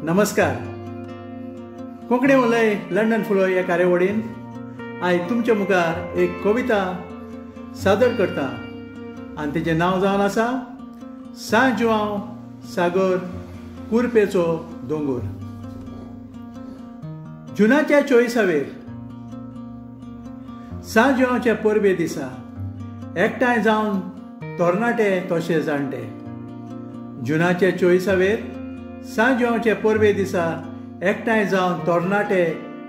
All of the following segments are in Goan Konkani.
नमस्कार. कोंकणी उलय लंडन फुलोय ह्या कार्यावळीन आयज तुमच्या मुखार एक कविता सादर करता आनी तेजें नांव जावन आसा सांत जुआंव सागर कुर्पेचो दोंगोर. जुनाच्या 24वेर सांत जुआंवच्या परबे दिसा एकठांय जावन तरणाटे तशे जाणटे. जुनाच्या 24वेर सांत जुआंवचे परबे दिसा एकठांय जावन तरणाटे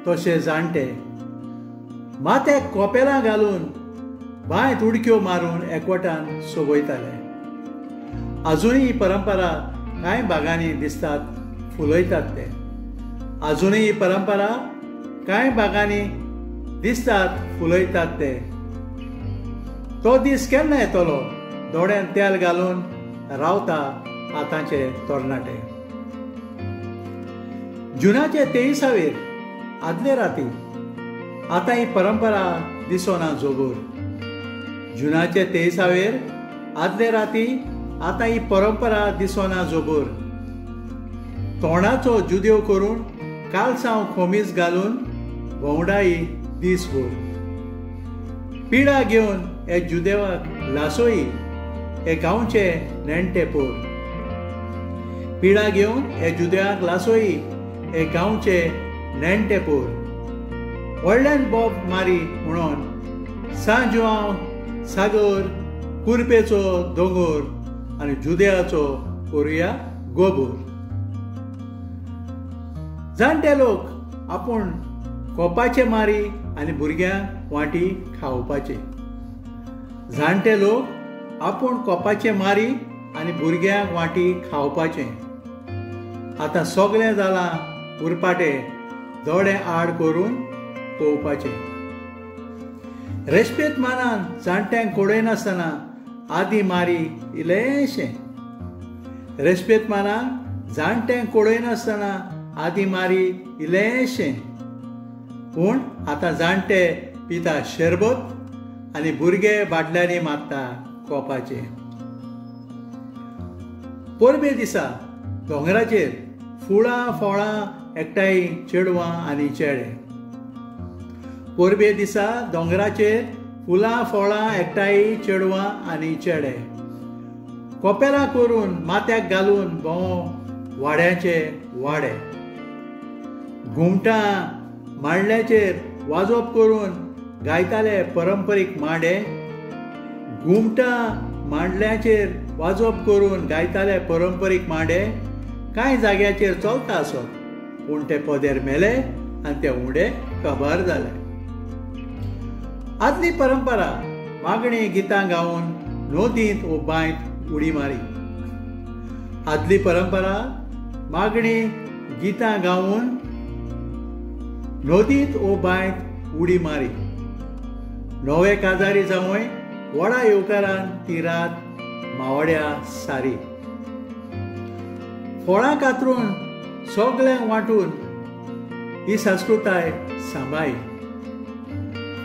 तशे जाणटे माथ्याक कोपेलां घालून बांयत उडक्यो मारून एकवटान सोबयताले. आजुनूय ही परंपरा कांय भागांनी दिसतात फुलयतात ते. आजुनूय ही परंपरा कांय भागांनी दिसतात फुलयतात ते. तो दीस केन्ना येतलो दोळ्यांत तेल घालून रावता आतांचे तरणाटे. जुनाचे 23वेर आदले राती आतां ही परंपरा दिसना जोगोर. जुनाचे 23वेर आदले राती आतां ही परंपरा दिसना जोगोर. तोंडाचो जुदेव करून कालसांव खोमीस घालून भोंवडाई दीसभर. पिडा घेवन हे जुदेवाक लासोई हे गांवचे नेणटे पोर. पिडा घेवन हे जुदेवाक लासोई हे गांवचे नेणटे पोर. व्हडल्यान बोब मारी म्हणून सांत जुआंव सागर कुर्पेचो दोंगोर आनी जुदेवाचो करुया गोबोर. जाणटे लोक आपूण कोपाचे मारी आनी भुरग्यांक वांटी खावपाचे. जाणटे लोक आपूण कोपाचे मारी आनी भुरग्यांक वांटी खावपाचे. आतां सगळें जालां उरपाटे दोळे आड करून पळोवपाचे. रेस्पेद मानान जाणट्यांक कोडयनासतना आदी मारी इल्लेशें. रेस्पेद मानान जाणट्यांक कोडयनासतना आदी मारी इल्लेशें. पूण आतां जाणटे पिता शरबत आनी भुरगे बाटल्यांनी मारता कोपाचे. परबे दिसा दोंगराचेर फुळां फळां एकठांय चेडवां आनी चेडे. परबे दिसा दोंगराचेर फुलां फळां एकठांय चेडवां आनी चेडे. कोपेलां करून माथ्याक घालून भोंव वाड्याचे वाडे. घुमटां मांडल्याचेर वाजोवप करून गायताले परंपरीक मांडे. घुमटां मांडल्याचेर वाजोवप करून गायताले परंपरीक मांडे. कांय जाग्याचेर चलता आसत पूण ते पदेर मेले आनी ते उंडे कबार जाले. आदली परंपरा मागणी गितां गावन नदींत वो बांयत उडी मारी. आदली परंपरा मागणी गितां गावन नदींत वो बांयत उडी मारी. नवे काजारी जावंय व्हडा येवकारान ती रात मावड्या सारी. फळां कातरून सगल्यांक वांटून ही संस्कृताय सांबाळी.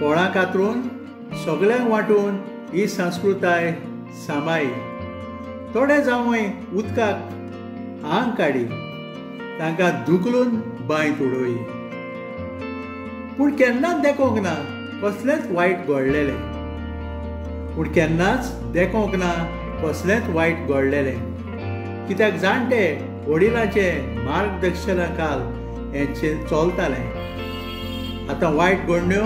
फळां कातरून सगल्यांक वांटून ही संस्कृताय सांबाळी. थोडे जावंय उदकाक आंग काडी तांकां धुकलून बांयत उडोयी. पूण केन्नाच देखोंक ना कसलेंच वायट घडलेलें. पूण केन्नाच देखोंक ना कसलेंच वायट घडलेलें. कित्याक जाणटे वडिलांचे मार्गदर्शना काल हें चलतालें. आतां वायट घडण्यो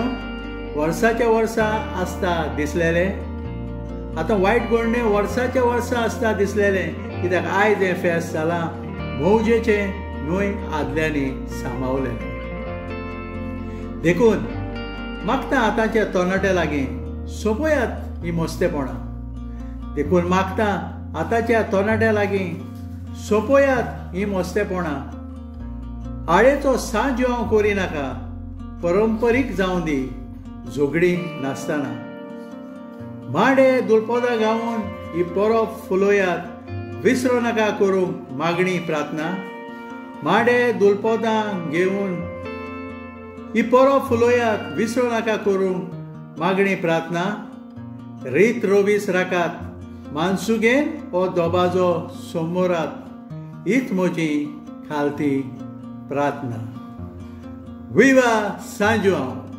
वर्साच्या वर्सा आसता दिसलेलें. आतां वायट घडण्यो वर्साच्या वर्सा आसता दिसलेलें. कित्याक आयज हें फेस्त जालां मौजेचें न्हय आदल्यांनी सांबावलें. देखून मागता आतांच्या तरणाट्या लागीं सोंपयात ही मस्तेपणां. देखून मागता आतांच्या तरणाट्या लागीं सोंपयात ही मस्तेपणां. आळेचो सांत जुआंव करिनाका परंपरीक जावं दी झगडीं नासतना. मांडे दुलपोदां गावन ही परब फुलोयात विसरो नाका करूंक मागणी प्रार्थना. मांडे दुलपोदां घेवन ही परब फुलोयात विसरो नाका करूंक मागणी प्रार्थना. रीत रोवीस राखात मानसुगेन हो दोबाजो सोमोरात हीच म्हजी खालती प्रार्थना. विवा सांजुआंव.